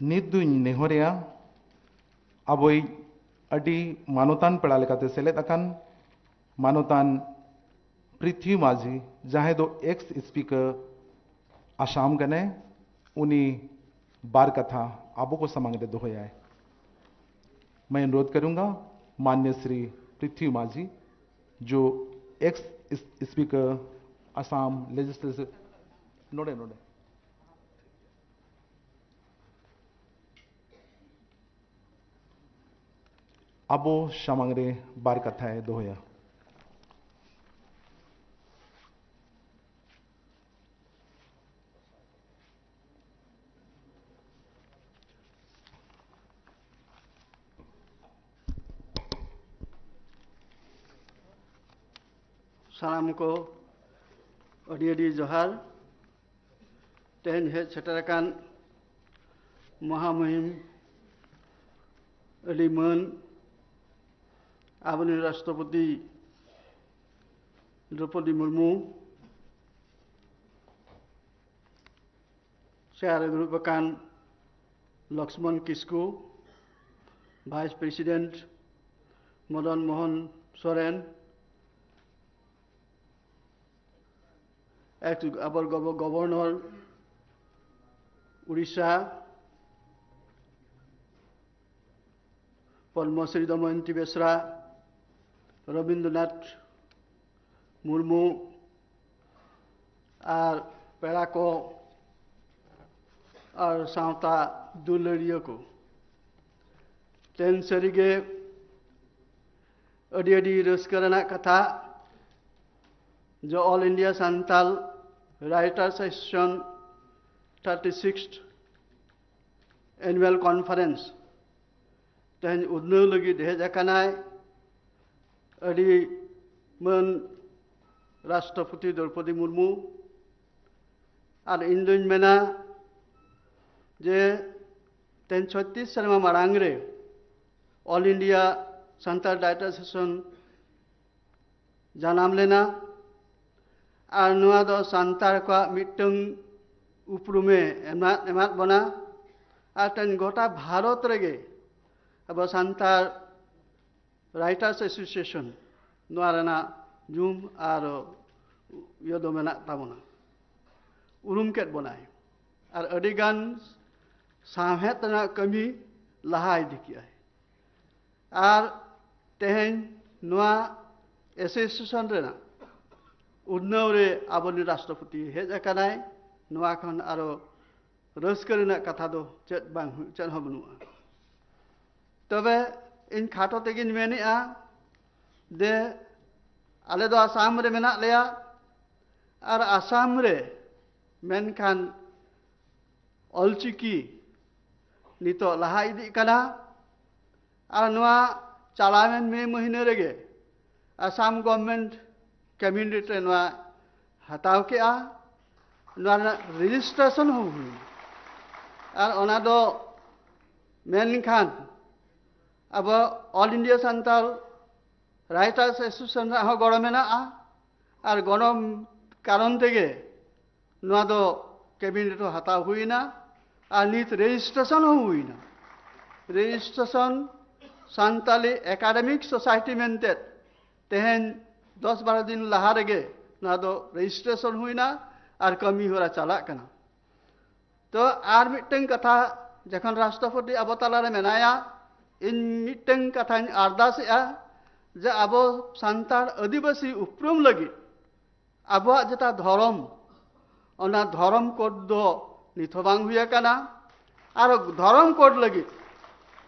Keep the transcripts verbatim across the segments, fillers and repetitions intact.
ᱱᱤᱛ ᱫᱩᱧ ᱱᱮᱦᱚᱨᱮᱭᱟ, ᱟᱵᱚᱭᱤᱡ ᱟᱹᱰᱤ ᱢᱟᱱᱚᱛᱟᱱ ᱯᱮᱲᱟ ᱞᱮᱠᱟᱛᱮ ᱥᱮᱞᱮᱫ ᱟᱠᱟᱱ ᱢᱟᱱᱚᱛᱟᱱ ᱯᱨᱤᱛᱷᱤ ᱢᱟᱹᱡᱷᱤ, ᱡᱟᱦᱟᱸᱭ ᱫᱚ ᱮᱠᱥ ᱥᱯᱤᱠᱟᱨ ᱟᱥᱟᱢ ᱠᱟᱱᱟᱭ, ᱩᱱᱤ ᱵᱟᱨ ᱠᱟᱛᱷᱟ ᱟᱵᱚ ᱠᱚ ᱥᱟᱢᱟᱝ ᱨᱮ ᱫᱚᱦᱚᱭᱟᱭ᱾ मैं अनुरोध करूंगा माननीय श्री पृथ्वी माझी, जो एक्स स्पीकर असम लेजिस्लेचर, ᱱᱚᱰᱮ, ᱱᱚᱰᱮ᱾ ᱟᱵᱚ ᱥᱟᱢᱟᱝ ᱨᱮ ᱵᱟᱨ ᱠᱟᱛᱷᱟᱭ ᱫᱚᱦᱚᱭᱟ᱾ ᱥᱟᱱᱟᱢ ᱠᱚ ᱟᱹᱰᱤ ᱟᱹᱰᱤ ᱡᱚᱦᱟᱨ᱾ ᱛᱮᱦᱮᱧ ᱦᱮᱡ ᱥᱮᱴᱮᱨ ᱟᱠᱟᱱ ᱢᱚᱦᱟᱢᱩᱦᱤᱢ ᱟᱹᱰᱤ ᱢᱟᱹᱱ ᱟᱵᱚᱨᱮᱱ ᱨᱟᱥᱴᱨᱚᱯᱚᱛᱤ ᱫᱨᱚᱯᱚᱫᱤ ᱢᱩᱨᱢᱩ, ᱪᱮᱭᱟᱨ ᱨᱮ ᱫᱩᱲᱩᱵ ᱟᱠᱟᱱ Laxman Kisku, vice president Madan Mohan Soren, ex ᱟᱵᱚᱨ ᱜᱚᱵᱚ-, ᱜᱚᱵᱷᱚᱨᱱᱚᱨ ᱩᱲᱤᱥᱥᱟ, ᱯᱚᱫᱽᱢᱚᱥᱨᱤ ᱫᱚᱢᱚᱭᱚᱱᱛᱤ ᱵᱮᱥᱨᱟ, ᱨᱚᱵᱤᱱᱫᱨᱚᱱᱟᱛᱷ ᱢᱩᱨᱢᱩ, ᱟᱨ ᱯᱮᱲᱟ ᱠᱚ ᱟᱨ ᱥᱟᱶᱛᱟ ᱫᱩᱞᱟᱹᱲᱤᱭᱟᱹ ᱠᱚ, ᱛᱮᱦᱮᱧ ᱥᱟᱹᱨᱤᱜᱮ ᱟᱹᱰᱤ ᱟᱹᱰᱤ ᱨᱟᱹᱥᱠᱟᱹ ᱨᱮᱱᱟᱜ ᱠᱟᱛᱷᱟ ᱡᱮ All India Santal Writers Association thirty sixth Annual Conference ᱛᱮᱦᱮᱧ ᱩᱫᱽᱱᱟᱹᱣ ᱞᱟᱹᱜᱤᱫ ᱦᱮᱡ ᱟᱠᱟᱱᱟᱭ ᱟᱹᱰᱤ ᱢᱟᱹᱱ ᱨᱟᱥᱴᱨᱚᱯᱚᱛᱤ ᱫᱨᱚᱯᱚᱫᱤ ᱢᱩᱨᱢᱩ᱾ ᱟᱨ ᱤᱧ ᱫᱩᱧ ᱢᱮᱱᱟ ᱡᱮ ᱛᱮᱦᱮᱧ ᱪᱷᱚᱛᱨᱤᱥ ᱥᱮᱨᱢᱟ ᱢᱟᱲᱟᱝ ᱨᱮ All India Santal Writers Association ᱡᱟᱱᱟᱢ ᱞᱮᱱᱟ᱾ ᱟᱨ ᱱᱚᱣᱟ ᱫᱚ ᱥᱟᱱᱛᱟᱲ ᱠᱚᱣᱟᱜ ᱢᱤᱫᱴᱟᱝ ᱩᱯᱨᱩᱢᱮ ᱮᱢᱟᱫ, ᱮᱢᱟᱫ ᱵᱚᱱᱟ᱾ ᱟᱨ ᱛᱮᱦᱮᱧ ᱜᱚᱴᱟ ᱵᱷᱟᱨᱚᱛ ᱨᱮᱜᱮ ᱟᱵᱚ ᱥᱟᱱᱛᱟᱲ ᱨᱟᱭᱴᱟᱨᱥ ᱮᱥᱳᱥᱤᱭᱮᱥᱚᱱ ᱱᱚᱣᱟ ᱨᱮᱱᱟᱜ ᱧᱩᱢ ᱟᱨ ᱤᱭᱟᱹ ᱫᱚ ᱢᱮᱱᱟᱜ ᱛᱟᱵᱚᱱᱟ, ᱩᱨᱩᱢ ᱠᱮᱫ ᱵᱚᱱᱟᱭ᱾ ᱟᱨ ᱟᱹᱰᱤᱜᱟᱱ ᱥᱟᱶᱦᱮᱫ ᱨᱮᱱᱟᱜ ᱠᱟᱹᱢᱤ ᱞᱟᱦᱟ ᱤᱫᱤ ᱠᱮᱜᱼᱟᱭ᱾ ᱟᱨ ᱛᱮᱦᱮᱧ ᱱᱚᱣᱟ ᱮᱥᱳᱥᱤᱭᱮᱥᱚᱱ ᱨᱮᱱᱟᱜ ᱩᱛᱱᱟᱹᱣ ᱨᱮ ᱟᱵᱚᱨᱮᱱ ᱨᱟᱥᱴᱨᱚᱯᱚᱛᱤ ᱦᱮᱡ ᱟᱠᱟᱱᱟᱭ᱾ ᱱᱚᱣᱟ ᱠᱷᱚᱱ ᱟᱨᱚ ᱨᱟᱹᱥᱠᱟᱹ ᱨᱮᱱᱟᱜ ᱠᱟᱛᱷᱟ ᱫᱚ ᱪᱮᱫ ᱵᱟᱝ ᱦᱩᱭ, ᱪᱮᱫ ᱦᱚᱸ ᱵᱟᱹᱱᱩᱜᱼᱟ᱾ ᱛᱚᱵᱮ ᱤᱧ ᱠᱷᱟᱴᱚ ᱛᱮᱜᱮᱧ ᱢᱮᱱᱮᱫᱼᱟ ᱡᱮ ᱟᱞᱮ ᱫᱚ ᱟᱥᱟᱢ ᱨᱮ ᱢᱮᱱᱟᱜ ᱞᱮᱭᱟ, ᱟᱨ ᱟᱥᱟᱢ ᱨᱮ ᱢᱮᱱᱠᱷᱟᱱ ᱚᱞᱪᱤᱠᱤ ᱱᱤᱛᱚᱜ ᱞᱟᱦᱟ ᱤᱫᱤᱜ ᱠᱟᱱᱟ᱾ ᱟᱨ ᱱᱚᱣᱟ ᱪᱟᱞᱟᱣᱮᱱ ᱢᱮ ᱢᱟᱹᱦᱱᱟᱹ ᱨᱮᱜᱮ ᱟᱥᱟᱢ ᱜᱚᱵᱷᱢᱮᱱᱴ ᱠᱮᱵᱤᱱᱮᱴ ᱨᱮ ᱱᱚᱣᱟ ᱦᱟᱛᱟᱣ ᱠᱮᱜᱼᱟ᱾ ᱱᱚᱣᱟ ᱨᱮᱱᱟᱜ ᱨᱮᱡᱤᱥᱴᱨᱮᱥᱚᱱ ᱦᱚᱸ ᱦᱩᱭᱱᱟ᱾ ᱟᱨ ᱚᱱᱟ ᱫᱚ ᱢᱮᱱᱠᱷᱟᱱ ᱟᱵᱚ all India Santal writers association ᱨᱮᱱᱟᱜ ᱦᱚᱸ ᱜᱚᱲᱚ ᱢᱮᱱᱟᱜᱼᱟ᱾ ᱟᱨ ᱜᱚᱲᱚ ᱠᱟᱨᱚᱱ ᱛᱮᱜᱮ ᱱᱚᱣᱟ ᱫᱚ ᱠᱮᱵᱤᱱᱮᱴ ᱨᱮ ᱦᱟᱛᱟᱣ ᱦᱩᱭᱱᱟ᱾ ᱟᱨ ᱱᱤᱛ ᱨᱮᱡᱤᱥᱴᱨᱮᱥᱚᱱ ᱦᱚᱸ ᱦᱩᱭᱱᱟ᱾ ᱨᱮᱡᱤᱥᱴᱨᱮᱥᱚᱱ ᱥᱟᱱᱛᱟᱞᱤ ᱮᱠᱟᱰᱮᱢᱤᱠ ᱥᱳᱥᱟᱭᱴᱤ ᱢᱮᱱᱛᱮ ᱛᱮᱦᱮᱧ ᱫᱚᱥ ᱵᱟᱨᱚ ᱫᱤᱱ ᱞᱟᱦᱟ ᱨᱮᱜᱮ ᱱᱚᱣᱟ ᱫᱚ ᱨᱮᱡᱤᱥᱴᱨᱮᱥᱚᱱ ᱦᱩᱭᱱᱟ ᱟᱨ ᱠᱟᱹᱢᱤ ᱦᱚᱨᱟ ᱪᱟᱞᱟᱜ ᱠᱟᱱᱟ᱾ ᱛᱚ ᱟᱨ ᱢᱤᱫᱴᱟᱝ ᱠᱟᱛᱷᱟ, ᱡᱚᱠᱷᱚᱱ ᱨᱟᱥᱴᱨᱚᱯᱚᱛᱤ ᱟᱵᱚ ᱛᱟᱞᱟᱨᱮ ᱢᱮᱱᱟᱭᱟ, ᱤᱧ ᱢᱤᱫᱴᱟᱝ ᱠᱟᱛᱷᱟᱧ ᱟᱨᱫᱟᱥᱮᱜᱼᱟ ᱡᱮ ᱟᱵᱚ ᱥᱟᱱᱛᱟᱲ ᱟᱹᱫᱤᱵᱟᱹᱥᱤ ᱩᱯᱨᱩᱢ ᱞᱟᱹᱜᱤᱫ ᱟᱵᱚᱣᱟᱜ ᱡᱮᱴᱟ ᱫᱷᱚᱨᱚᱢ, ᱚᱱᱟ ᱫᱷᱚᱨᱚᱢ ᱠᱳᱰ ᱫᱚ ᱱᱤᱛ ᱦᱚᱸ ᱵᱟᱝ ᱦᱩᱭ ᱟᱠᱟᱱᱟ᱾ ᱟᱨ ᱫᱷᱚᱨᱚᱢ ᱠᱳᱰ ᱞᱟᱹᱜᱤᱫ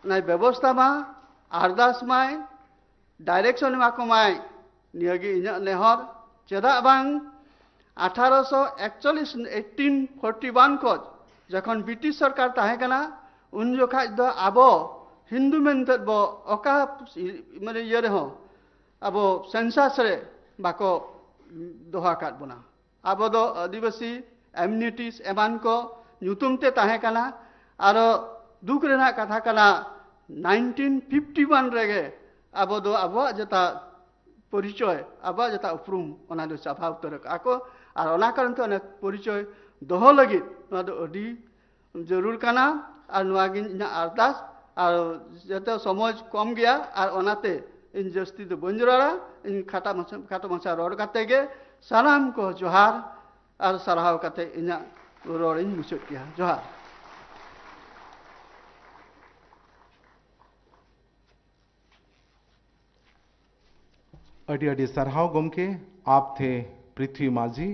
ᱚᱱᱟᱭ ᱵᱮᱵᱚᱥᱛᱷᱟ ᱢᱟ, ᱟᱨᱫᱟᱥ ᱢᱟᱭ, ᱰᱟᱭᱨᱮᱠᱥᱚᱱ ᱮᱢᱟ ᱠᱚᱢᱟᱭ᱾ ᱱᱤᱭᱟᱹᱜᱮ ᱤᱧᱟᱹᱜ ᱱᱮᱦᱚᱨ᱾ ᱪᱮᱫᱟᱜ ᱵᱟᱝ, ᱟᱴᱷᱟᱨᱚᱥᱚ ᱮᱠᱪᱚᱞᱞᱤᱥ, ᱮᱭᱤᱴᱤᱱ ᱯᱷᱳᱨᱴᱤ ᱳᱣᱟᱱ ᱠᱷᱚᱱ ᱡᱚᱠᱷᱚᱱ ᱵᱨᱤᱴᱤᱥ ᱥᱚᱨᱠᱟᱨ ᱛᱟᱦᱮᱸ ᱠᱟᱱᱟ, ᱩᱱ ᱡᱚᱠᱷᱟᱡ ᱫᱚ ᱟᱵᱚ ᱦᱤᱱᱫᱩ ᱢᱮᱱᱛᱮ ᱵᱚ ᱚᱠᱟ ᱢᱟᱱᱮ ᱤᱭᱟᱹ ᱨᱮᱦᱚᱸ ᱟᱵᱚ ᱥᱮᱱᱥᱟᱥ ᱨᱮ ᱵᱟᱠᱚ ᱫᱚᱦᱚ ᱟᱠᱟᱫ ᱵᱚᱱᱟ᱾ ᱟᱵᱚ ᱫᱚ ᱟᱹᱫᱤᱵᱟᱹᱥᱤ ᱮᱢᱱᱤᱴᱤᱥ ᱮᱢᱟᱱ ᱠᱚ ᱧᱩᱛᱩᱢ ᱛᱮ ᱛᱟᱦᱮᱸ ᱠᱟᱱᱟ᱾ ᱟᱨᱚ ᱫᱩᱠ ᱨᱮᱱᱟᱜ ᱠᱟᱛᱷᱟ ᱠᱟᱱᱟ, ᱱᱟᱭᱤᱱᱴᱤᱱ ᱯᱷᱤᱯᱴᱤ ᱳᱣᱟᱱ ᱨᱮᱜᱮ ᱟᱵᱚ ᱫᱚ ᱟᱵᱚᱣᱟᱜ ᱡᱮᱴᱟ ᱯᱚᱨᱤᱪᱚᱭ, ᱟᱵᱚᱣᱟᱜ ᱡᱮᱴᱟ ᱩᱯᱨᱩᱢ, ᱚᱱᱟ ᱫᱚ ᱪᱟᱵᱟ ᱩᱛᱟᱹᱨ ᱟᱠᱟᱫᱼᱟ ᱠᱚ᱾ ᱟᱨ ᱚᱱᱟ ᱠᱟᱨᱚᱱ ᱛᱮ ᱚᱱᱟ ᱯᱚᱨᱤᱪᱚᱭ ᱫᱚᱦᱚ ᱞᱟᱹᱜᱤᱫ ᱱᱚᱣᱟ ᱫᱚ ᱟᱹᱰᱤ ᱡᱟᱹᱨᱩᱲ ᱠᱟᱱᱟ᱾ ᱟᱨ ᱱᱚᱣᱟ ᱜᱮ ᱤᱧᱟᱹᱜ ᱟᱨᱫᱟᱥ᱾ ᱟᱨ ᱡᱚᱛᱚ ᱥᱚᱢᱚᱭ ᱠᱚᱢ ᱜᱮᱭᱟ, ᱟᱨ ᱚᱱᱟᱛᱮ ᱤᱧ ᱡᱟᱹᱥᱛᱤ ᱫᱚ ᱵᱟᱹᱧ ᱨᱚᱲᱟ᱾ ᱤᱧ ᱠᱷᱟᱴᱟ ᱢᱟᱪᱷᱟ, ᱠᱷᱟᱴᱚ ᱢᱟᱪᱷᱟ ᱨᱚᱲ ᱠᱟᱛᱮ ᱜᱮ ᱥᱟᱱᱟᱢ ᱠᱚ ᱡᱚᱦᱟᱨ ᱟᱨ ᱥᱟᱨᱦᱟᱣ ᱠᱟᱛᱮ ᱤᱧᱟᱹᱜ ᱨᱚᱲ ᱤᱧ ᱢᱩᱪᱟᱹᱫ ᱠᱮᱭᱟ᱾ ᱡᱚᱦᱟᱨ᱾ ᱟᱹᱰᱤ ᱟᱹᱰᱤ ᱥᱟᱨᱦᱟᱣ ᱜᱚᱢᱠᱮ, ᱟᱯ ᱛᱷᱮ ᱯᱨᱤᱛᱷᱤ ᱢᱟᱹᱡᱷᱤ,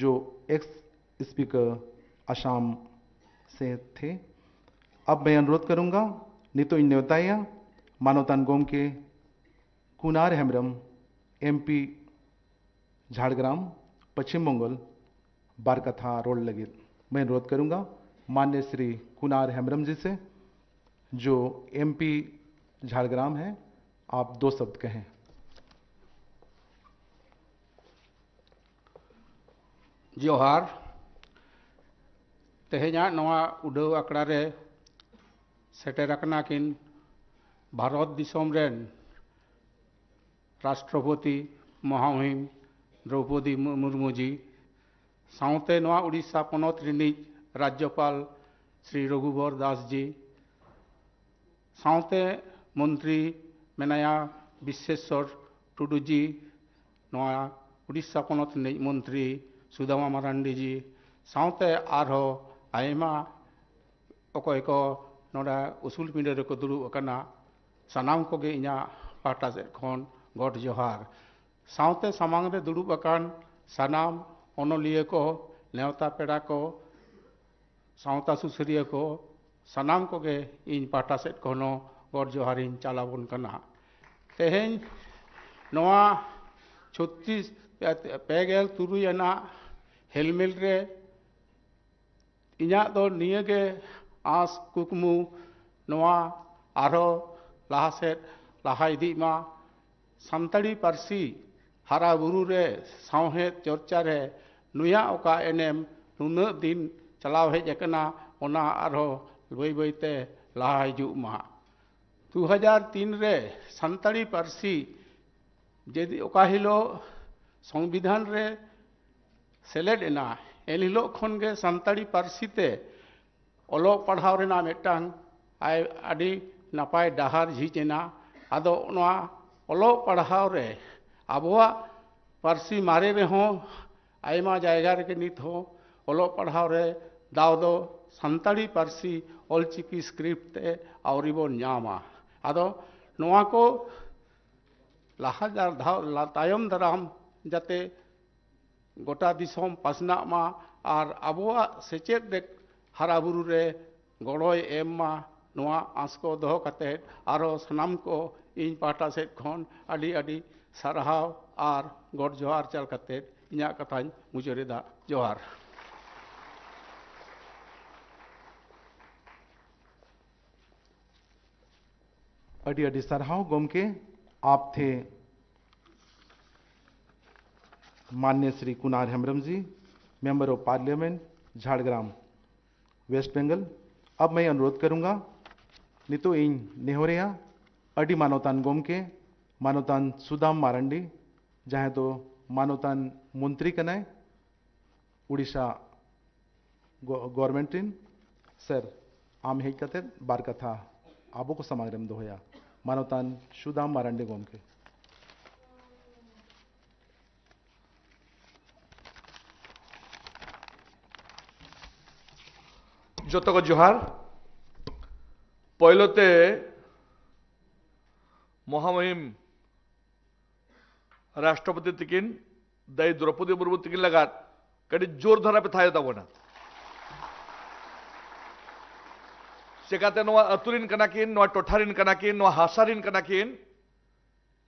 ᱡᱚ ᱮᱠᱥ ᱥᱯᱤᱠᱟᱨ ᱟᱥᱟᱢ ᱥᱮ ᱛᱷᱮ᱾ ᱟᱵ ᱢᱮᱭᱟᱱ ᱨᱳᱫ ᱠᱟᱨᱩᱝᱜᱟ, ᱱᱤᱛᱚᱜ ᱤᱧ ᱱᱮᱣᱛᱟᱭᱟ ᱢᱟᱱᱚᱛᱟᱱ ᱜᱚᱢᱠᱮ ᱠᱩᱱᱟᱨ ᱦᱮᱢᱵᱨᱚᱢ, ᱮᱢᱯᱤ ᱡᱷᱟᱲᱜᱨᱟᱢ, ᱯᱚᱪᱷᱤᱢ ᱵᱚᱝᱜᱚᱞ, ᱵᱟᱨ ᱠᱟᱛᱷᱟ ᱨᱚᱲ ᱞᱟᱹᱜᱤᱫ᱾ ᱢᱮᱭᱟᱱ ᱨᱳᱫ ᱠᱟᱨᱩᱝᱜᱟ ᱢᱟᱱᱱᱤᱭ ᱥᱨᱤ ᱠᱩᱱᱟᱨ ᱦᱮᱢᱵᱨᱚᱢ ᱡᱤ ᱥᱮ, ᱡᱚ ᱮᱢᱯᱤ ᱡᱷᱟᱲᱜᱨᱟᱢ ᱦᱮ, ᱟᱯ ᱫᱳ ᱥᱚᱵᱫ ᱠᱟᱦᱮ᱾ ᱡᱚᱦᱟᱨ᱾ ᱛᱮᱦᱮᱧᱟᱜ ᱱᱚᱣᱟ ᱩᱰᱟᱹᱣ ᱟᱠᱷᱲᱟ ᱨᱮ ᱥᱮᱴᱮᱨ ᱟᱠᱟᱱᱟ ᱠᱤᱱ ᱵᱷᱟᱨᱚᱛ ᱫᱤᱥᱚᱢ ᱨᱮᱱ ᱨᱟᱥᱴᱨᱚᱯᱚᱛᱤ ᱢᱚᱦᱟᱢᱚᱦᱤᱢ ᱫᱨᱚᱣᱯᱚᱫᱤ ᱢᱩᱨᱢᱩ ᱡᱤ, ᱥᱟᱶᱛᱮ ᱱᱚᱣᱟ ᱩᱰᱤᱥᱟ ᱯᱚᱱᱚᱛ ᱨᱤᱱᱤᱡ ᱨᱟᱡᱽᱡᱚᱯᱟᱞ ᱥᱨᱤ ᱨᱚᱜᱷᱩᱵᱚᱨ ᱫᱟᱥ ᱡᱤ, ᱥᱟᱶᱛᱮ ᱢᱚᱱᱛᱨᱤ ᱢᱮᱱᱟᱭᱟ ᱵᱤᱥᱥᱮᱥᱥᱚᱨ ᱴᱩᱰᱩ ᱡᱤ, ᱱᱚᱣᱟ ᱩᱰᱤᱥᱟ ᱯᱚᱱᱚᱛ ᱨᱤᱱᱤᱡ ᱢᱚᱱᱛᱨᱤ ᱥᱩᱫᱟᱢᱟ ᱢᱟᱨᱟᱱᱰᱤ ᱡᱤ, ᱥᱟᱶᱛᱮ ᱟᱨᱦᱚᱸ ᱟᱭᱢᱟ ᱚᱠᱚᱭ ᱠᱚ ᱱᱚᱰᱮ ᱩᱥᱩᱞ ᱯᱤᱸᱰᱟᱹ ᱨᱮᱠᱚ ᱫᱩᱲᱩᱵ ᱟᱠᱟᱱᱟ, ᱥᱟᱱᱟᱢ ᱠᱚᱜᱮ ᱤᱧᱟᱹᱜ ᱯᱟᱦᱴᱟ ᱥᱮᱫ ᱠᱷᱚᱱ ᱜᱚᱰ ᱡᱚᱦᱟᱨ᱾ ᱥᱟᱶᱛᱮ ᱥᱟᱢᱟᱝ ᱨᱮ ᱫᱩᱲᱩᱵ ᱟᱠᱟᱱ ᱥᱟᱱᱟᱢ ᱚᱱᱚᱞᱤᱭᱟᱹ ᱠᱚ, ᱱᱮᱣᱛᱟ ᱯᱮᱲᱟ ᱠᱚ, ᱥᱟᱶᱛᱟ ᱥᱩᱥᱟᱹᱨᱤᱭᱟᱹ ᱠᱚ, ᱥᱟᱱᱟᱢ ᱠᱚᱜᱮ ᱤᱧ ᱯᱟᱦᱴᱟ ᱥᱮᱫ ᱠᱷᱚᱱ ᱦᱚᱸ ᱜᱚᱰ ᱡᱚᱦᱟᱨᱤᱧ ᱪᱟᱞ ᱟᱵᱚᱱ ᱠᱟᱱᱟ᱾ ᱛᱮᱦᱮᱧ ᱱᱚᱣᱟ ᱪᱷᱚᱛᱨᱤᱥ, ᱯᱮ ᱜᱮᱞ ᱛᱩᱨᱩᱭ ᱟᱱᱟᱜ ᱦᱮᱞᱢᱮᱞ ᱨᱮ ᱤᱧᱟᱹᱜ ᱫᱚ ᱱᱤᱭᱟᱹ ᱜᱮ ᱟᱸᱥ ᱠᱩᱠᱢᱩ, ᱱᱚᱣᱟ ᱟᱨᱦᱚᱸ ᱞᱟᱦᱟ ᱥᱮᱫ ᱞᱟᱦᱟ ᱤᱫᱤᱜ ᱢᱟ᱾ ᱥᱟᱱᱛᱟᱲᱤ ᱯᱟᱹᱨᱥᱤ ᱦᱟᱨᱟ ᱵᱩᱨᱩ ᱨᱮ, ᱥᱟᱶᱦᱮᱫ ᱪᱚᱨᱪᱟ ᱨᱮ ᱱᱩᱭᱟᱜ ᱚᱠᱟ ᱮᱱᱮᱢ ᱱᱩᱱᱟᱹᱜ ᱫᱤᱱ ᱪᱟᱞᱟᱣ ᱦᱮᱡ ᱟᱠᱟᱱᱟ, ᱚᱱᱟ ᱟᱨᱦᱚᱸ ᱵᱟᱹᱭ ᱵᱟᱹᱭ ᱛᱮ ᱞᱟᱦᱟ ᱦᱤᱡᱩᱜ ᱢᱟ᱾ ᱫᱩ ᱦᱟᱡᱟᱨ ᱛᱤᱱ ᱨᱮ ᱥᱟᱱᱛᱟᱲᱤ ᱯᱟᱹᱨᱥᱤ ᱡᱮᱫᱤ ᱚᱠᱟ ᱦᱤᱞᱳᱜ ᱥᱚᱝᱵᱤᱫᱷᱟᱱ ᱨᱮ ᱥᱮᱞᱮᱫ ᱮᱱᱟ, ᱮᱱ ᱦᱤᱞᱳᱜ ᱠᱷᱚᱱ ᱜᱮ ᱥᱟᱱᱛᱟᱲᱤ ᱯᱟᱹᱨᱥᱤ ᱛᱮ ᱚᱞᱚᱜ ᱯᱟᱲᱦᱟᱣ ᱨᱮᱱᱟᱜ ᱢᱤᱫᱴᱟᱝ ᱟᱭ-, ᱟᱹᱰᱤ ᱱᱟᱯᱟᱭ ᱰᱟᱦᱟᱨ ᱡᱷᱤᱡ ᱮᱱᱟ᱾ ᱟᱫᱚ ᱱᱚᱣᱟ ᱚᱞᱚᱜ ᱯᱟᱲᱦᱟᱣ ᱨᱮ ᱟᱵᱚᱣᱟᱜ ᱯᱟᱹᱨᱥᱤ ᱢᱟᱨᱮ ᱨᱮᱦᱚᱸ ᱟᱭᱢᱟ ᱡᱟᱭᱜᱟ ᱨᱮᱜᱮ ᱱᱤᱛ ᱦᱚᱸ ᱚᱞᱚᱜ ᱯᱟᱲᱦᱟᱣ ᱨᱮ ᱫᱟᱣ ᱫᱚ ᱥᱟᱱᱛᱟᱲᱤ ᱯᱟᱹᱨᱥᱤ ᱚᱞᱪᱤᱠᱤ script ᱛᱮ ᱟᱹᱣᱨᱤ ᱵᱚᱱ ᱧᱟᱢᱟ᱾ ᱟᱫᱚ ᱱᱚᱣᱟ ᱠᱚ ᱞᱟᱦᱟ ᱫᱷᱟᱣ, ᱛᱟᱭᱚᱢ ᱫᱟᱨᱟᱢ ᱡᱟᱛᱮ ᱜᱚᱴᱟ ᱫᱤᱥᱚᱢ ᱯᱟᱥᱱᱟᱜ ᱢᱟ ᱟᱨ ᱟᱵᱚᱣᱟᱜ ᱥᱮᱪᱮᱫ ᱨᱮ ᱦᱟᱨᱟ ᱵᱩᱨᱩ ᱨᱮ ᱜᱚᱲᱚᱭ ᱮᱢ ᱢᱟ, ᱱᱚᱣᱟ ᱟᱸᱥ ᱠᱚ ᱫᱚᱦᱚ ᱠᱟᱛᱮ ᱟᱨᱚ ᱥᱟᱱᱟᱢ ᱠᱚ ᱤᱧ ᱯᱟᱦᱴᱟ ᱥᱮᱫ ᱠᱷᱚᱱ ᱟᱹᱰᱤ ᱟᱹᱰᱤ ᱥᱟᱨᱦᱟᱣ ᱟᱨ ᱜᱚᱰ ᱡᱚᱦᱟᱨ ᱪᱟᱞ ᱠᱟᱛᱮ ᱤᱧᱟᱹᱜ ᱠᱟᱛᱷᱟᱧ ᱢᱩᱪᱟᱹᱫ ᱮᱫᱟ᱾ ᱡᱚᱦᱟᱨ᱾ ᱟᱹᱰᱤ ᱟᱹᱰᱤ ᱥᱟᱨᱦᱟᱣ ᱜᱚᱢᱠᱮ, ᱟᱯ ᱛᱷᱮ ᱢᱟᱱᱱᱤᱭᱚ Shri Kunar Hembram ji, member of parliament, Jhargram, West Bengal. ᱟᱵ ᱢᱟᱭ ᱚᱱᱩᱨᱳᱫᱷ ᱠᱟᱨᱩᱝᱜᱟ, ᱱᱤᱛᱚᱜ ᱤᱧ ᱱᱮᱦᱚᱨᱮᱭᱟ ᱟᱹᱰᱤ ᱢᱟᱱᱚᱛᱟᱱ ᱜᱚᱢᱠᱮ, ᱢᱟᱱᱚᱛᱟᱱ ᱥᱩᱫᱟᱢ ᱢᱟᱨᱟᱱᱰᱤ, ᱡᱟᱦᱟᱸᱭ ᱫᱚ ᱢᱟᱱᱚᱛᱟᱱ ᱢᱚᱱᱛᱨᱤ ᱠᱟᱱᱟᱭ ᱩᱲᱤᱥᱥᱟ ᱜᱚ-, ᱜᱚᱨᱢᱮᱱᱴ ᱨᱤᱱ᱾ ᱥᱮᱨ, ᱟᱢ ᱦᱮᱡ ᱠᱟᱛᱮ ᱵᱟᱨ ᱠᱟᱛᱷᱟ ᱟᱵᱚ ᱠᱚ ᱥᱟᱢᱟᱝ ᱨᱮᱢ ᱫᱚᱦᱚᱭᱟ᱾ ᱢᱟᱱᱚᱛᱟᱱ ᱥᱩᱫᱟᱢ ᱢᱟᱨᱟᱱᱰᱤ ᱜᱚᱢᱠᱮ᱾ ᱡᱚᱛᱚ ᱠᱚ ᱡᱚᱦᱟᱨ᱾ ᱯᱳᱭᱞᱳ ᱛᱮ ᱢᱚᱦᱟᱢᱚᱦᱤᱢ ᱨᱟᱥᱴᱨᱚᱯᱚᱛᱤ ᱛᱤᱠᱤᱱ ᱫᱟᱹᱭ ᱫᱨᱚᱯᱚᱫᱤ ᱢᱩᱨᱢᱩ ᱛᱤᱠᱤᱱ ᱞᱟᱜᱟᱫ ᱠᱟᱹᱴᱤᱡ ᱡᱳᱨ ᱫᱷᱟᱨᱟ ᱯᱮ ᱛᱷᱟᱭᱚ ᱛᱟᱵᱚᱱᱟ᱾ ᱪᱮᱠᱟᱛᱮ ᱱᱚᱣᱟ ᱟᱹᱛᱩ ᱨᱤᱱ ᱠᱟᱱᱟ ᱠᱤᱱ, ᱱᱚᱣᱟ ᱴᱚᱴᱷᱟ ᱨᱤᱱ ᱠᱟᱱᱟ ᱠᱤᱱ, ᱱᱚᱣᱟ ᱦᱟᱥᱟ ᱨᱤᱱ ᱠᱟᱱᱟ ᱠᱤᱱ᱾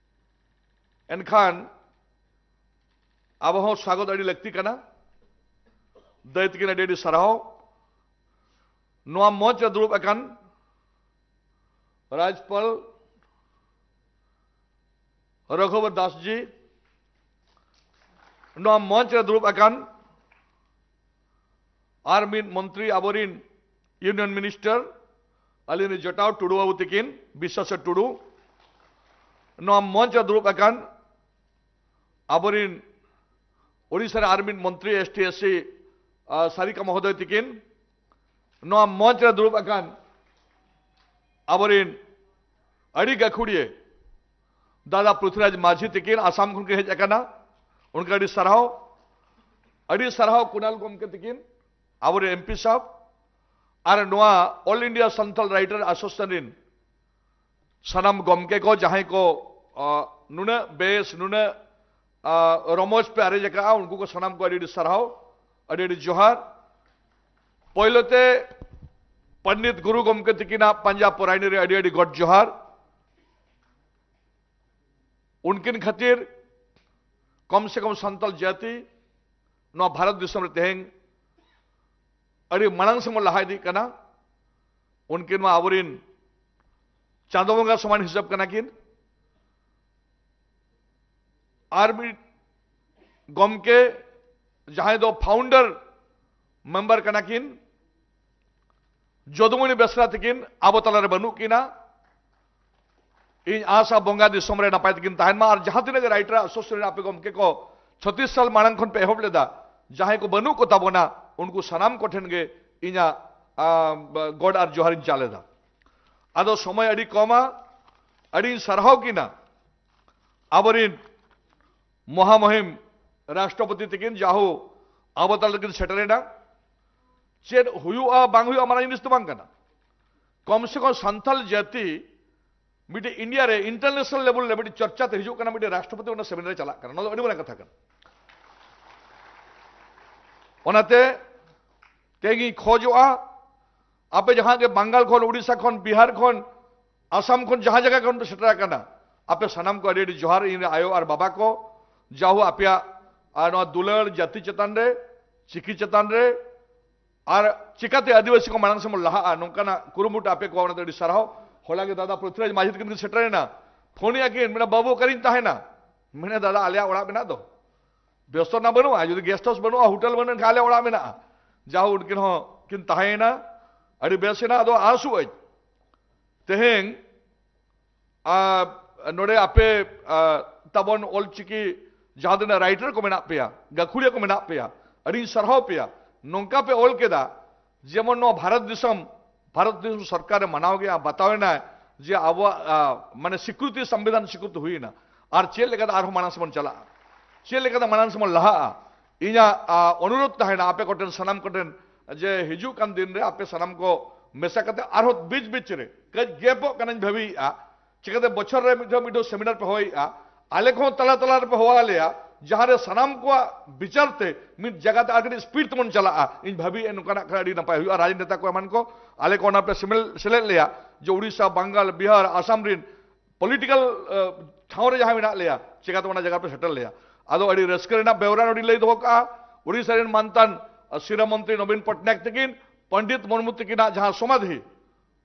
ᱮᱱᱠᱷᱟᱱ ᱟᱵᱚ ᱦᱚᱸ ᱥᱟᱜᱚᱛ ᱟᱹᱰᱤ ᱞᱟᱹᱠᱛᱤ ᱠᱟᱱᱟ᱾ ᱫᱟᱹᱭ ᱛᱤᱠᱤᱱ ᱟᱹᱰᱤ ᱟᱹᱰᱤ ᱥᱟᱨᱦᱟᱣ᱾ ᱱᱚᱣᱟ ᱢᱚᱧᱪ ᱨᱮ ᱫᱩᱲᱩᱵ ᱟᱠᱟᱱ ᱨᱟᱡᱽᱯᱟᱞ ᱨᱚᱜᱷᱩᱵᱚᱨ ᱫᱟᱥ ᱡᱤ, ᱱᱚᱣᱟ ᱢᱚᱧᱪ ᱨᱮ ᱫᱩᱲᱩᱵ ᱟᱠᱟᱱ ᱟᱨ ᱢᱤᱫ ᱢᱚᱱᱛᱨᱤ, ᱟᱵᱚᱨᱤᱱ ᱤᱭᱩᱱᱤᱭᱚᱱ ᱢᱤᱱᱤᱥᱴᱟᱨ, ᱟᱹᱞᱤᱧ ᱨᱤᱱ ᱡᱚᱴᱟᱣ ᱴᱩᱰᱩ ᱵᱟᱹᱵᱩ ᱛᱤᱠᱤᱱ, ᱵᱤᱥᱥᱟᱥᱟ ᱴᱩᱰᱩ, ᱱᱚᱣᱟ ᱢᱚᱧᱪ ᱨᱮ ᱫᱩᱲᱩᱵ ᱟᱠᱟᱱ ᱟᱵᱚᱨᱤᱱ ᱳᱰᱤᱥᱟ ᱨᱮ ᱟᱨ ᱢᱤᱫ ᱢᱚᱱᱛᱨᱤ, S T S C, Sarika ᱢᱚᱦᱳᱫᱚᱭ ᱛᱤᱠᱤᱱ, ᱱᱚᱣᱟ ᱢᱚᱧᱪ ᱨᱮ ᱫᱩᱲᱩᱵ ᱟᱠᱟᱱ ᱟᱵᱚᱨᱮᱱ ᱟᱹᱰᱤ ᱜᱟᱹᱠᱷᱩᱲᱤᱭᱟᱹ ᱫᱟᱫᱟ ᱯᱨᱩᱛᱷᱤᱨᱟᱡᱽ ᱢᱟᱹᱡᱷᱤ ᱛᱤᱠᱤᱱ ᱟᱥᱟᱢ ᱠᱷᱚᱱ ᱠᱤᱱ ᱦᱮᱡ ᱟᱠᱟᱱᱟ, ᱩᱱᱠᱩ ᱟᱹᱰᱤ ᱥᱟᱨᱦᱟᱣ᱾ ᱟᱹᱰᱤ ᱥᱟᱨᱦᱟᱣ ᱠᱩᱱᱟᱞ ᱜᱚᱢᱠᱮ ᱛᱤᱠᱤᱱ, ᱟᱵᱚᱨᱮᱱ ᱮᱢᱯᱤ ᱥᱟᱦᱮᱵᱽ, ᱟᱨ ᱱᱚᱣᱟ All India Santal Writer Association ᱨᱮᱱ ᱥᱟᱱᱟᱢ ᱜᱚᱢᱠᱮ ᱠᱚ, ᱡᱟᱦᱟᱸᱭ ᱠᱚ, ᱟ, ᱱᱩᱱᱟᱹᱜ ᱵᱮᱥ, ᱱᱩᱱᱟᱹᱜ, ᱟ, ᱨᱚᱢᱚᱡᱽ ᱯᱮ ᱟᱨᱮᱡ ᱟᱠᱟᱫᱼᱟ, ᱩᱱᱠᱩ ᱠᱚ ᱥᱟᱱᱟᱢ ᱠᱚ ᱟᱹᱰᱤ ᱟᱹᱰᱤ ᱥᱟᱨᱦᱟᱣ, ᱟᱹᱰᱤ ᱟᱹᱰᱤ ᱡᱚᱦᱟᱨ᱾ ᱯᱳᱭᱞᱳ ᱛᱮ ᱯᱚᱱᱰᱤᱛ ᱜᱩᱨᱩ ᱜᱚᱢᱠᱮ ᱛᱤᱠᱤᱱᱟᱜ ᱯᱟᱸᱡᱟ ᱯᱚᱨᱟᱭᱱᱤ ᱨᱮ ᱟᱹᱰᱤ ᱟᱹᱰᱤ ᱜᱚᱰ ᱡᱚᱦᱟᱨ᱾ ᱩᱱᱠᱤᱱ ᱠᱷᱟᱹᱛᱤᱨ ᱠᱚᱢ ᱥᱮ ᱠᱚᱢ ᱥᱟᱱᱛᱟᱲ ᱡᱟᱹᱛᱤ ᱱᱚᱣᱟ ᱵᱷᱟᱨᱚᱛ ᱫᱤᱥᱚᱢ ᱨᱮ ᱛᱮᱦᱮᱧ ᱟᱹᱰᱤ ᱢᱟᱲᱟᱝ ᱥᱮᱫ ᱵᱚᱱ ᱞᱟᱦᱟ ᱤᱫᱤᱜ ᱠᱟᱱᱟ᱾ ᱩᱱᱠᱤᱱ ᱢᱟ ᱟᱵᱚᱨᱮᱱ ᱪᱟᱸᱫᱚ ᱵᱚᱸᱜᱟ ᱥᱚᱢᱟᱱ ᱦᱤᱥᱟᱹᱵ ᱠᱟᱱᱟ ᱠᱤᱱ᱾ ᱟᱨ ᱢᱤᱫ ᱜᱚᱢᱠᱮ ᱡᱟᱦᱟᱸᱭ ᱫᱚ ᱯᱷᱟᱣᱩᱱᱰᱟᱨ ᱢᱮᱢᱵᱟᱨ ᱠᱟᱱᱟ ᱠᱤᱱ, ᱡᱚᱫᱩᱢᱚᱱᱤ ᱵᱮᱥᱨᱟ ᱛᱤᱠᱤᱱ ᱟᱵᱚ ᱛᱟᱞᱟᱨᱮ ᱵᱟᱹᱱᱩᱜ ᱠᱤᱱᱟ᱾ ᱤᱧ ᱟᱥᱟ ᱵᱚᱸᱜᱟ ᱫᱤᱥᱚᱢ ᱨᱮ ᱱᱟᱯᱟᱭ ᱛᱮᱠᱤᱱ ᱛᱟᱦᱮᱱ ᱢᱟ᱾ ᱟᱨ ᱡᱟᱦᱟᱸ ᱛᱤᱱᱟᱹᱜ ᱜᱮ ᱨᱟᱭᱴᱟᱨ ᱟᱥᱳᱥᱤᱭᱮᱥᱚᱱ ᱨᱮᱱ ᱟᱯᱮ ᱜᱚᱢᱠᱮ ᱠᱚ ᱪᱷᱚᱛᱤᱥ ᱥᱟᱞ ᱢᱟᱲᱟᱝ ᱠᱷᱚᱱ ᱯᱮ ᱮᱦᱚᱵ ᱞᱮᱫᱟ, ᱡᱟᱦᱟᱸᱭ ᱠᱚ ᱵᱟᱹᱱᱩᱜ ᱠᱚ ᱛᱟᱵᱚᱱᱟ, ᱩᱱᱠᱩ ᱥᱟᱱᱟᱢ ᱠᱚᱴᱷᱮᱱ ᱜᱮ ᱤᱧᱟᱹᱜ, ᱟ, ᱜᱚᱰ ᱟᱨ ᱡᱚᱦᱟᱨᱤᱧ ᱪᱟᱞ ᱮᱫᱟ᱾ ᱟᱫᱚ ᱥᱚᱢᱚᱭ ᱟᱹᱰᱤ ᱠᱚᱢᱟ, ᱟᱹᱰᱤᱧ ᱥᱟᱨᱦᱟᱣ ᱠᱤᱱᱟ ᱟᱵᱚᱨᱤᱱ ᱢᱚᱦᱟᱢᱚᱦᱤᱢ ᱨᱟᱥᱴᱨᱚᱯᱚᱛᱤ ᱛᱤᱠᱤᱱ, ᱡᱟᱦᱳ ᱟᱵᱚ ᱛᱟᱞᱟ ᱨᱮᱠᱤᱱ ᱥᱮᱴᱮᱨᱮᱱᱟ᱾ ᱪᱮᱫ ᱦᱩᱭᱩᱜᱼᱟ ᱵᱟᱝ ᱦᱩᱭᱩᱜᱼᱟ ᱢᱟᱨᱟᱝ ᱡᱤᱱᱤᱥ ᱫᱚ ᱵᱟᱝ ᱠᱟᱱᱟ᱾ ᱠᱚᱢ ᱥᱮ ᱠᱚᱢ ᱥᱟᱱᱛᱟᱞ ᱡᱟᱹᱛᱤ ᱢᱤᱫᱴᱮᱡ ᱤᱱᱰᱤᱭᱟ ᱨᱮ ᱤᱱᱴᱟᱨᱱᱮᱥᱱᱟᱞ ᱞᱮᱵᱮᱞ ᱨᱮ ᱢᱤᱫᱴᱮᱡ ᱪᱚᱨᱪᱟ ᱛᱮ ᱦᱤᱡᱩᱜ ᱠᱟᱱᱟ, ᱢᱤᱫᱴᱮᱡ ᱨᱟᱥᱴᱨᱚᱯᱚᱛᱤ ᱚᱱᱟ ᱥᱮᱢᱤᱱᱟᱨ ᱨᱮ ᱪᱟᱞᱟᱜ ᱠᱟᱱᱟ, ᱱᱚᱣᱟ ᱫᱚ ᱟᱹᱰᱤ ᱢᱟᱨᱟᱝ ᱠᱟᱛᱷᱟ ᱠᱟᱱᱟ᱾ ᱚᱱᱟᱛᱮ ᱛᱮᱦᱮᱧ ᱤᱧ ᱠᱷᱚᱡᱚᱜᱼᱟ, ᱟᱯᱮ ᱡᱟᱦᱟᱸ ᱜᱮ ᱵᱟᱝᱜᱟᱞ ᱠᱷᱚᱱ, ᱩᱲᱤᱥᱥᱟ ᱠᱷᱚᱱ, ᱵᱤᱦᱟᱨ ᱠᱷᱚᱱ, ᱟᱥᱟᱢ ᱠᱷᱚᱱ, ᱡᱟᱦᱟᱸ ᱡᱟᱭᱜᱟ ᱠᱷᱚᱱ ᱯᱮ ᱥᱮᱴᱮᱨ ᱟᱠᱟᱱᱟ, ᱟᱯᱮ ᱥᱟᱱᱟᱢ ᱠᱚ ᱟᱹᱰᱤ ᱟᱹᱰᱤ ᱡᱚᱦᱟᱨ᱾ ᱤᱧ ᱨᱮᱱ ᱟᱭᱳ ᱟᱨ ᱵᱟᱵᱟ ᱠᱚ, ᱡᱟᱦᱳ ᱟᱯᱮᱭᱟᱜ, ᱟᱨ ᱱᱚᱣᱟ ᱫᱩᱞᱟᱹᱲ ᱡᱟᱹᱛᱤ ᱪᱮᱛᱟᱱ ᱨᱮ, ᱪᱤᱠᱤ ᱪᱮᱛᱟᱱ ᱨᱮ, ᱟᱨ ᱪᱤᱠᱟᱹᱛᱮ ᱟᱹᱫᱤᱵᱟᱹᱥᱤ ᱠᱚ ᱢᱟᱲᱟᱝ ᱥᱮᱫ ᱵᱚᱱ ᱞᱟᱦᱟᱜᱼᱟ, ᱱᱚᱝᱠᱟᱱᱟᱜ ᱠᱩᱨᱩᱢᱩᱴᱩ ᱟᱯᱮ ᱠᱚᱣᱟ, ᱚᱱᱟᱛᱮ ᱟᱹᱰᱤ ᱥᱟᱨᱦᱟᱣ᱾ ᱦᱚᱞᱟ ᱜᱮ ᱫᱟᱫᱟ ᱯᱨᱩᱛᱷᱤᱨᱟᱡᱽ ᱢᱟᱹᱡᱷᱤ ᱛᱟᱹᱠᱤᱱ ᱠᱤᱱ ᱥᱮᱴᱮᱨᱮᱱᱟ, ᱯᱷᱳᱱ ᱮᱫᱼᱟ ᱠᱤᱱ, ᱢᱮᱱᱟ, "ᱵᱟᱹᱵᱩ, ᱚᱠᱟᱨᱤᱧ ᱛᱟᱦᱮᱱᱟ?" ᱢᱮᱱᱟ, "ᱫᱟᱫᱟ, ᱟᱞᱮᱭᱟᱜ ᱚᱲᱟᱜ ᱢᱮᱱᱟᱜ ᱫᱚ, ᱵᱮᱥᱛᱚ ᱨᱮᱱᱟᱜ ᱵᱟᱹᱱᱩᱜᱼᱟ, ᱡᱩᱫᱤ ᱜᱮᱥᱴ ᱦᱟᱣᱩᱥ ᱵᱟᱹᱱᱩᱜᱼᱟ, ᱦᱳᱴᱮᱞ ᱵᱟᱹᱱᱩᱜᱼᱟ, ᱮᱱᱠᱷᱟᱱ ᱟᱞᱮᱭᱟᱜ ᱚᱲᱟᱜ ᱢᱮᱱᱟᱜᱼᱟ᱾" ᱡᱟᱦᱳ, ᱩᱱᱠᱤᱱ ᱦᱚᱸ ᱠᱤᱱ ᱛᱟᱦᱮᱸᱭᱮᱱᱟ᱾ ᱟᱹᱰᱤ ᱵᱮᱥ ᱮᱱᱟ᱾ ᱟᱫᱚ ᱟᱸᱥᱚᱜ ᱟᱹᱧ ᱛᱮᱦᱮᱧ ᱟᱨ ᱱᱚᱰᱮ ᱟᱯᱮ, ᱟᱨ ᱛᱟᱵᱚᱱ ᱚᱞᱪᱤᱠᱤ ᱡᱟᱦᱟᱸ ᱛᱤᱱᱟᱹᱜ ᱨᱟᱭᱴᱟᱨ ᱠᱚ ᱢᱮᱱᱟᱜ ᱯᱮᱭᱟ, ᱜᱟᱹᱠᱷᱩᱲᱤᱭᱟᱹ ᱠᱚ ᱢᱮᱱᱟᱜ ᱯᱮᱭᱟ, ᱟᱹᱰᱤᱧ ᱥᱟᱨᱦᱟᱣ ᱯᱮᱭᱟ᱾ ᱱᱚᱝᱠᱟ ᱯᱮ ᱚᱞ ᱠᱮᱫᱟ, ᱡᱮᱢᱚᱱ ᱱᱚᱣᱟ ᱵᱷᱟᱨᱚᱛ ᱫᱤᱥᱚᱢ, ᱵᱷᱟᱨᱚᱛ ᱫᱤᱥᱚᱢ ᱥᱚᱨᱠᱟᱨᱮ ᱢᱟᱱᱟᱣ ᱜᱮᱭᱟ, ᱵᱟᱛᱟᱣ ᱮᱱᱟᱭ ᱡᱮ ᱟᱵᱚᱣᱟᱜ, ᱟ, ᱢᱟᱱᱮ ᱥᱤᱠᱨᱤᱛᱤ, ᱥᱚᱝᱵᱤᱫᱷᱟᱱ ᱥᱤᱠᱨᱤᱛᱤ ᱦᱩᱭ ᱮᱱᱟ᱾ ᱟᱨ ᱪᱮᱫ ᱞᱮᱠᱟᱛᱮ ᱟᱨᱦᱚᱸ ᱢᱟᱲᱟᱝ ᱥᱮᱫ ᱵᱚᱱ ᱪᱟᱞᱟᱜᱼᱟ? ᱪᱮᱫ ᱞᱮᱠᱟᱛᱮ ᱢᱟᱲᱟᱝ ᱥᱮᱫ ᱵᱚᱱ ᱞᱟᱦᱟᱜᱼᱟ? ᱤᱧᱟᱹᱜ, ᱟ, ᱚᱱᱩᱨᱳᱫᱷ ᱛᱟᱦᱮᱱᱟ ᱟᱯᱮ ᱠᱚᱴᱷᱮᱱ, ᱥᱟᱱᱟᱢ ᱠᱚᱴᱷᱮᱱ, ᱡᱮ ᱦᱤᱡᱩᱜ ᱠᱟᱱ ᱫᱤᱱ ᱨᱮ ᱟᱯᱮ ᱥᱟᱱᱟᱢ ᱠᱚ ᱢᱮᱥᱟ ᱠᱟᱛᱮ ᱟᱨᱦᱚᱸ ᱵᱤᱪ ᱵᱤᱪ ᱨᱮ ᱠᱟᱹᱡ ᱜᱮᱯᱚᱜ ᱠᱟᱱᱟᱧ ᱵᱷᱟᱹᱵᱤᱭᱮᱫᱼᱟ, ᱪᱤᱠᱟᱹᱛᱮ ᱵᱚᱪᱷᱚᱨ ᱨᱮ ᱢᱤᱫ ᱫᱷᱟᱣ, ᱢᱤᱫ ᱫᱷᱟᱣ ᱥᱮᱢᱤᱱᱟᱨ ᱯᱮ ᱦᱚᱦᱚᱭᱮᱫᱼᱟ, ᱟᱞᱮ ᱠᱚᱦᱚᱸ ᱛᱟᱞᱟ ᱛᱟᱞᱟ ᱨᱮᱯᱮ ᱦᱚᱦᱚ ᱟᱞᱮᱭᱟ, ᱡᱟᱦᱟᱸ ᱨᱮ ᱥᱟᱱᱟᱢ ᱠᱚᱣᱟᱜ ᱵᱤᱪᱟᱨ ᱛᱮ ᱢᱤᱫ ᱡᱟᱭᱜᱟ ᱛᱮ ᱟᱨ ᱠᱟᱹᱴᱤᱡ ᱥᱯᱤᱰ ᱛᱮᱵᱚᱱ ᱪᱟᱞᱟᱜᱼᱟ᱾ ᱤᱧ ᱵᱷᱟᱹᱵᱤᱭᱮᱫᱼᱟ ᱱᱚᱝᱠᱟᱱᱟᱜ ᱠᱷᱟᱱ ᱟᱹᱰᱤ ᱱᱟᱯᱟᱭ ᱦᱩᱭᱩᱜᱼᱟ᱾ ᱨᱟᱡᱽᱱᱮᱛᱟ ᱠᱚ ᱮᱢᱟᱱ ᱠᱚ ᱟᱞᱮ ᱠᱚ ᱚᱱᱟ ᱯᱮ ᱥᱮᱢᱮᱞ-, ᱥᱮᱞᱮᱫ ᱞᱮᱭᱟ, ᱡᱮ ᱩᱲᱤᱥᱥᱟ, ᱵᱟᱝᱜᱟᱞ, ᱵᱤᱦᱟᱨ, ᱟᱥᱟᱢ ᱨᱤᱱ ᱯᱚᱞᱤᱴᱤᱠᱟᱞ, ᱟ, ᱴᱷᱟᱶ ᱨᱮ ᱡᱟᱦᱟᱸ ᱢᱮᱱᱟᱜ ᱞᱮᱭᱟ, ᱪᱤᱠᱟᱹᱛᱮ ᱚᱱᱟ ᱡᱟᱭᱜᱟ ᱨᱮᱯᱮ ᱥᱮᱴᱮᱨ ᱞᱮᱭᱟ᱾ ᱟᱫᱚ ᱟᱹᱰᱤ ᱨᱟᱹᱥᱠᱟᱹ ᱨᱮᱱᱟᱜ ᱵᱮᱣᱨᱟ ᱱᱚᱰᱮ ᱞᱟᱹᱭ ᱫᱚᱦᱚ ᱠᱟᱜᱼᱟ, ᱩᱲᱤᱥᱥᱟ ᱨᱮᱱ ᱢᱟᱱᱛᱟᱱ, ᱟ, ᱥᱤᱨᱟᱹ ᱢᱚᱱᱛᱨᱤ ᱱᱚᱵᱤᱱ ᱯᱚᱴᱱᱟᱭᱮᱠ ᱛᱟᱹᱠᱤᱱ ᱯᱚᱱᱰᱤᱛ ᱢᱩᱨᱢᱩ ᱛᱟᱹᱠᱤᱱᱟᱜ ᱡᱟᱦᱟᱸ ᱥᱚᱢᱟᱫᱷᱤ,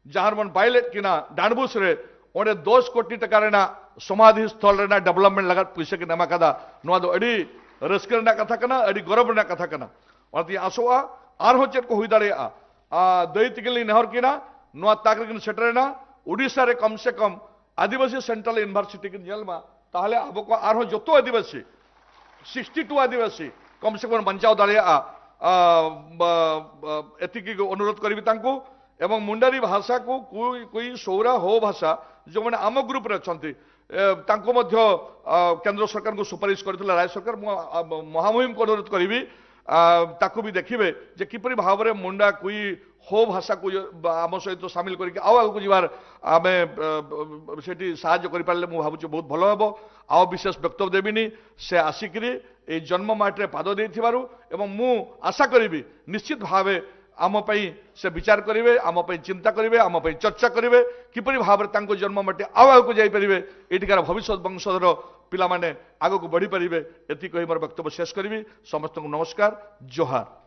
ᱡᱟᱦᱟᱸ ᱨᱮᱵᱚᱱ ᱵᱟᱭ ᱞᱮᱫ ᱠᱤᱱᱟ ᱰᱟᱸᱰᱵᱩᱥ ᱨᱮ, ᱚᱸᱰᱮ ᱫᱚᱥ ᱠᱳᱴᱤ ᱴᱟᱠᱟ ᱨᱮᱱᱟᱜ ᱥᱚᱢᱟᱫᱷᱤ ᱥᱛᱷᱚᱞ ᱨᱮᱱᱟᱜ ᱰᱮᱵᱷᱞᱚᱯᱢᱮᱱᱴ ᱞᱟᱹᱜᱤᱫ ᱯᱩᱭᱥᱟᱹ ᱠᱤᱱ ᱮᱢ ᱟᱠᱟᱫᱟ᱾ ᱱᱚᱣᱟ ᱫᱚ ᱟᱹᱰᱤ ᱨᱟᱹᱥᱠᱟᱹ ᱨᱮᱱᱟᱜ ᱠᱟᱛᱷᱟ ᱠᱟᱱᱟ, ᱟᱹᱰᱤ ᱜᱚᱨᱚᱵᱽ ᱨᱮᱱᱟᱜ ᱠᱟᱛᱷᱟ ᱠᱟᱱᱟ᱾ ᱚᱱᱟᱛᱮᱧ ᱟᱥᱚᱜᱼᱟ ᱟᱨᱦᱚᱸ ᱪᱮᱫ ᱠᱚ ᱦᱩᱭ ᱫᱟᱲᱮᱭᱟᱜᱼᱟ᱾ ᱟ, ᱫᱟᱹᱭ ᱛᱟᱹᱠᱤᱱ ᱞᱤᱧ ᱱᱮᱦᱚᱨ ᱠᱤᱱᱟ, ᱱᱚᱣᱟ ᱛᱟᱠ ᱨᱮᱠᱤᱱ ᱥᱮᱴᱮᱨᱮᱱᱟ, ᱳᱰᱤᱥᱟ ᱨᱮ ᱠᱚᱢ ᱥᱮ ᱠᱚᱢ ᱟᱹᱫᱤᱵᱟᱹᱥᱤ ᱥᱮᱱᱴᱨᱟᱞ ᱤᱭᱩᱱᱤᱵᱷᱟᱨᱥᱤᱴᱤ ᱠᱤᱱ ᱧᱮᱞ ᱢᱟ, ᱛᱟᱦᱚᱞᱮ ᱟᱵᱚ ᱠᱚ ᱟᱨᱦᱚᱸ ᱡᱚᱛᱚ ᱟᱹᱫᱤᱵᱟᱹᱥᱤ ᱥᱤᱠᱥᱴᱤ ᱴᱩ ᱟᱹᱫᱤᱵᱟᱹᱥᱤ ᱠᱚᱢ ᱥᱮ ᱠᱚᱢ ᱵᱟᱧᱪᱟᱣ ᱫᱟᱲᱮᱭᱟᱜᱼᱟ, ᱟ, ᱵᱟ, ᱵᱟ, ᱮᱛᱤᱠᱤ ᱜᱮ ᱚᱱᱩᱨᱳᱫᱷ ᱠᱚᱨᱤᱵᱤ ᱛᱟᱝᱠᱩ᱾ ᱮᱵᱚᱝ ᱢᱩᱱᱰᱟᱨᱤ ᱵᱷᱟᱥᱟ ᱠᱚ ᱠᱩᱭ, ᱠᱩᱭ ᱥᱳᱣᱨᱟ ᱦᱳ ᱵᱷᱟᱥᱟ, ଯେଉଁମାନେ ଆମ ଗ୍ରୁପରେ ଅଛନ୍ତି, ଏ, ତାଙ୍କୁ ମଧ୍ୟ, ଆ, କେନ୍ଦ୍ର ସରକାରଙ୍କୁ ସୁପାରିଶ କରିଥିଲେ ରାଜ୍ୟ ସରକାର। ମୁଁ, ଆ, ମହାମହିମଙ୍କୁ ଅନୁରୋଧ କରିବି, ଆ, ତାକୁ ବି ଦେଖିବେ ଯେ କିପରି ଭାବରେ ମୁଣ୍ଡା, କୁଇ, ହୋ ଭାଷାକୁ ଇଏ, ବା, ଆମ ସହିତ ସାମିଲ କରିକି ଆଉ ଆଗକୁ ଯିବାର ଆମେ, ଆ, ସେଠି ସାହାଯ୍ୟ କରିପାରିଲେ ମୁଁ ଭାବୁଛି ବହୁତ ଭଲ ହେବ। ଆଉ ବିଶେଷ ବକ୍ତବ୍ୟ ଦେବିନି, ସେ ଆସିକିରି ଏଇ ଜନ୍ମମାଟିରେ ପାଦ ଦେଇଥିବାରୁ, ଏବଂ ମୁଁ ଆଶା କରିବି ନିଶ୍ଚିତ ଭାବେ ଆମ ପାଇଁ ସେ ବିଚାର କରିବେ, ଆମ ପାଇଁ ଚିନ୍ତା କରିବେ, ଆମ ପାଇଁ ଚର୍ଚ୍ଚା କରିବେ, କିପରି ଭାବରେ ତାଙ୍କ ଜନ୍ମମାଟି ଆଉ ଆଗକୁ ଯାଇପାରିବେ, ଏଠିକାର ଭବିଷ୍ୟତ ବଂଶଧର ପିଲାମାନେ ଆଗକୁ ବଢ଼ିପାରିବେ। ଏତିକି କହି ମୋର ବକ୍ତବ୍ୟ ଶେଷ କରିବି। ସମସ୍ତଙ୍କୁ ନମସ୍କାର, ଜୁହାର।